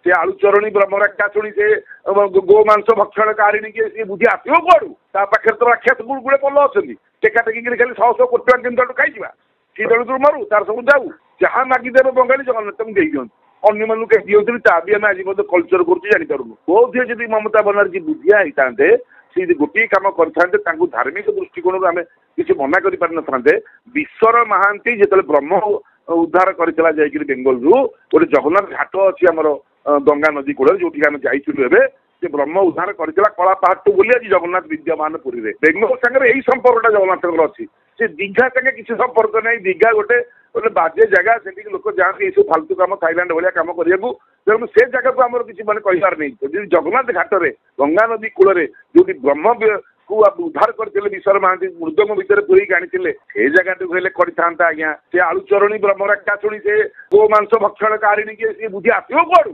ସେ ଆଳୁ ଚରଣୀ, ବ୍ରହ୍ମରାକ୍ଷାଶୁଣି, ସେ ଗୋମାଂସ ଭକ୍ଷଣ କାରିଣୀ କିଏ, ସେ ବୁଦ୍ଧି ଆସିବ କୁଆଡୁ? ତା ପାଖରେ ତ ରାକ୍ଷସ ଗୁଡ଼େ ପଲ ଅଛନ୍ତି, ଟେକା ଟେକିକିରି ଖାଲି ଶହ ଶହ କୋଟି ଟଙ୍କା କେମିତି ଖାଇଯିବା। ସିଏ ତେଣୁ ମରୁ, ତାର ସବୁ ଯାଉ। ଯାହା ମାଗିଦେବେ ବଙ୍ଗାଳୀ, ଜଗନ୍ନାଥ ତାଙ୍କୁ ଦେଇଦିଅନ୍ତି, ଅନ୍ୟମାନଙ୍କୁ କେହି ଦିଅନ୍ତିନି। ତା ବି ଆମେ ଆଜି ପର୍ଯ୍ୟନ୍ତ କଲଚର କରୁଛୁ, ଜାଣିପାରୁନୁ। ବୋଧହୁଏ ଯଦି ମମତା ବାନାର୍ଜୀ ବୁଦ୍ଧିଆ ହେଇଥାନ୍ତେ, ସେ ଯଦି ଗୋଟିଏ କାମ କରିଥାନ୍ତେ, ତାଙ୍କୁ ଧାର୍ମିକ ଦୃଷ୍ଟିକୋଣରୁ ଆମେ କିଛି ମନା କରିପାରିନଥାନ୍ତେ। ବିଶ୍ୱର ମହାନ୍ତି ଯେତେବେଳେ ବ୍ରହ୍ମ ଉଦ୍ଧାର କରିଥିଲା ଯାଇକିରି ବେଙ୍ଗଲରୁ, ଗୋଟେ ଜଗନ୍ନାଥ ଘାଟ ଅଛି ଆମର ଗଙ୍ଗା ନଦୀ କୂଳରେ, ଯୋଉଠିକି ଆମେ ଯାଇଥିଲୁ ଏବେ, ସେ ବ୍ରହ୍ମ ଉଦ୍ଧାର କରିଥିଲା କଳା ପାହାଡ଼ଠୁ ବୋଲି ଆଜି ଜଗନ୍ନାଥ ବିଦ୍ୟମାନ ପୁରୀରେ। ବେଙ୍ଗଲ ସାଙ୍ଗରେ ଏଇ ସମ୍ପର୍କଟା ଜଗନ୍ନାଥଙ୍କର ଅଛି, ସେ ଦୀଘା ସାଙ୍ଗେ କିଛି ସମ୍ପର୍କ ନାହିଁ। ଦୀଘା ଗୋଟେ ଗୋଟେ ବାଜେ ଜାଗା, ସେଠିକି ଲୋକ ଯାଆନ୍ତି ଏସବୁ ଫାଲତୁ କାମ, ଥାଇଲାଣ୍ଡ ଭଳିଆ କାମ କରିବାକୁ। ତେଣୁ ସେ ଜାଗାକୁ ଆମର କିଛି ମାନେ କହିବାର ନାହିଁ। ଯଦି ଜଗନ୍ନାଥ ଘାଟରେ, ଗଙ୍ଗା ନଦୀ କୂଳରେ, ଯୋଉଠି ବ୍ରହ୍ମ କୁ ଉଦ୍ଧାର କରିଥିଲେ ବିଶ୍ୱର ମହାନ୍ତି, ମୃଦଙ୍ଗ ଭିତରେ ପୁରେଇକି ଆଣିଥିଲେ, ସେ ଜାଗାଟାକୁ ହେଲେ କରିଥାନ୍ତା ଆଜ୍ଞା। ସେ ଆଳୁ ଚରଣୀ, ବ୍ରହ୍ମରାକ୍ଷାଶୁଣି, ସେ ଗୋମାଂସ ଭକ୍ଷଣ କାରିଣୀ କିଏ, ସେ ବୁଦ୍ଧି ଆସିବ କୁଆଡୁ?